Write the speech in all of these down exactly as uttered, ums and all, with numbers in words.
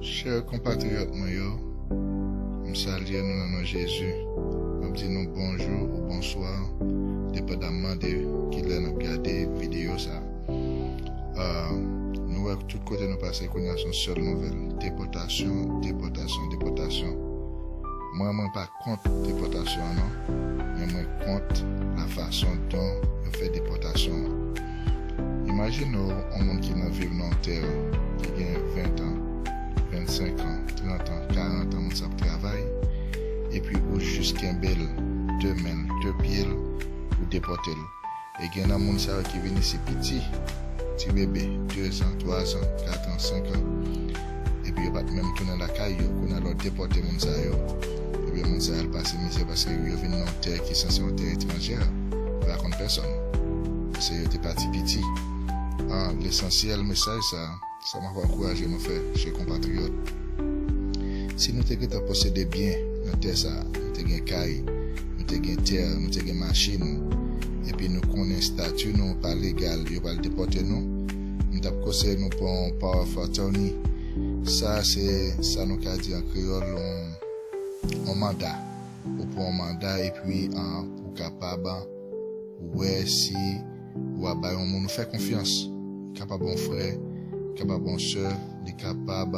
Chè konpatriyòt mwen yo, m salye nou nan non Jezi. M ap di nou bonjou ou bonswa, depandamman de kilè n ap gade videyo sa. Ah, nou wè tout kote nou pase kounye a se yon sèl nouvèl. Depòtasyon, depòtasyon, depòtasyon. Mwen, mwen pa kont depòtasyon an non, men mwen kont lafason don yo fè depòtasyon an. Imajine w yon moun ki nan viv nan yon tè ki gen ven an, vennsenk an, trant an, karant an, moun sa ap travay, epi ou jis kenbe l de men l, de pye l, ou depòte l. E gen nan moun sa yo ki vin isit piti, ti bebe, de zan, twa zan, kat an, senk an. Epi yo pa t menm tounen lakay yo. Kounye a lè w depòte moun sa yo, ebyen moun sa yo al pase mizè paske yo vin nan yon tè ki sanse yon tè etranjè. Yo pa konn pèsòn. Paske yo te pati piti. An, lesansyèl mesaj sa, sa m ap ankouraje nou fè, chè konpatriyòt. Si nou te gentan posede byen nan tè sa, nou te gen kay, nou te gen tè, nou te gen machin, epi nou konnen estati nou pa legal, yo pral depòte nou, m t ap konseye nou pran yon power of attorney. Sa se sa nou ka di an kreyòl yon, yon manda. Ou pran yon manda epi an, pou w kapab wè si w ap bay yon moun ou fè konfyans. Li kapab yon frè, li kapab yon sè, li kapab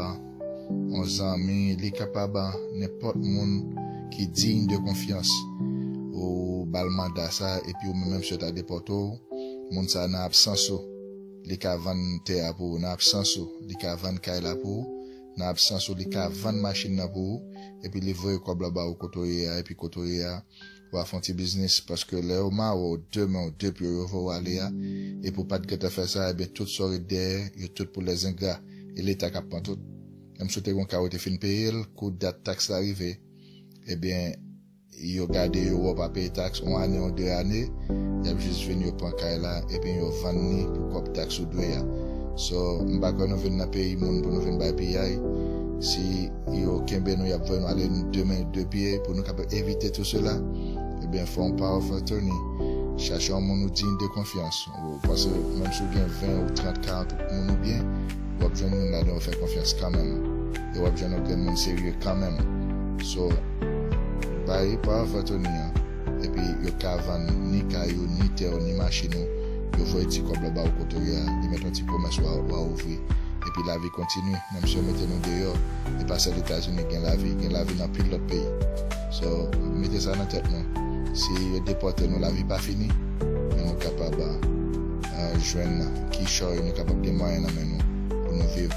yon zanmi, li kapab nenpòt moun ki diy de konfyans. Ou ba l manda sa, epi ou menm, menm si yo ta depòte w, moun sa nan absans ou, li ka vann tè a pou ou, nan absans ou, li ka vann kay la pou ou, nan absans ou, li ka vann machin nan pou ou, epi li voye kòb la ba ou kote w ye a, epi kote w ye a, w a fè yon ti biznis, paske lè yo mare w de men w, de pye w, yo voye w ale a, epi w pa t gentan fè sa, ebyen, tout sa w ret dèyè, yo tout pou lèzengra, e Leta k ap pran tout. Menm si w te gen yon kay ou te fin peye l, kou dat taks la rive, ebyen, yo gade yo wè w pa peye taks, yon ane, yon de ane, y ap jis vin, yo pran kay la, epi yo vann li pou kòb taks ou dwe a. So, m pa kwè nou vin nan peyi moun pou nou vin bay piyay. Si yo kenbe nou, y ap voye nou ale de men, de pye, pou nou kapab evite tout sela, ebyen, fè yon power of attorney. Chache yon moun ou diy de konfyans. Ou panse, menm si w gen ven ou trant, karant moun ou byen, w ap jwenn youn ladan yo fè konfyans kanmenm. E w ap jwenn yon grenn moun serye kanmenm. So, bay power of attorney an. Epi yo ka vann ni kay ou, ni tè ou, ni machin ou. Yo voye ti kòb la ba ou kote w ye a. Li met yon ti pwomès w a, w a ouvri. Epi lavi kontinye. Menm si yo mete nou deyò, e pa sèl Etazini gen lavi. Gen lavi nan pil lòt peyi. So, mete sa nan tèt nou. Si yo depòte nou, lavi pa fini. Men nou kapab, ah, jwenn kichòy, nou kapab gen mwayen nan men nou pou nou viv.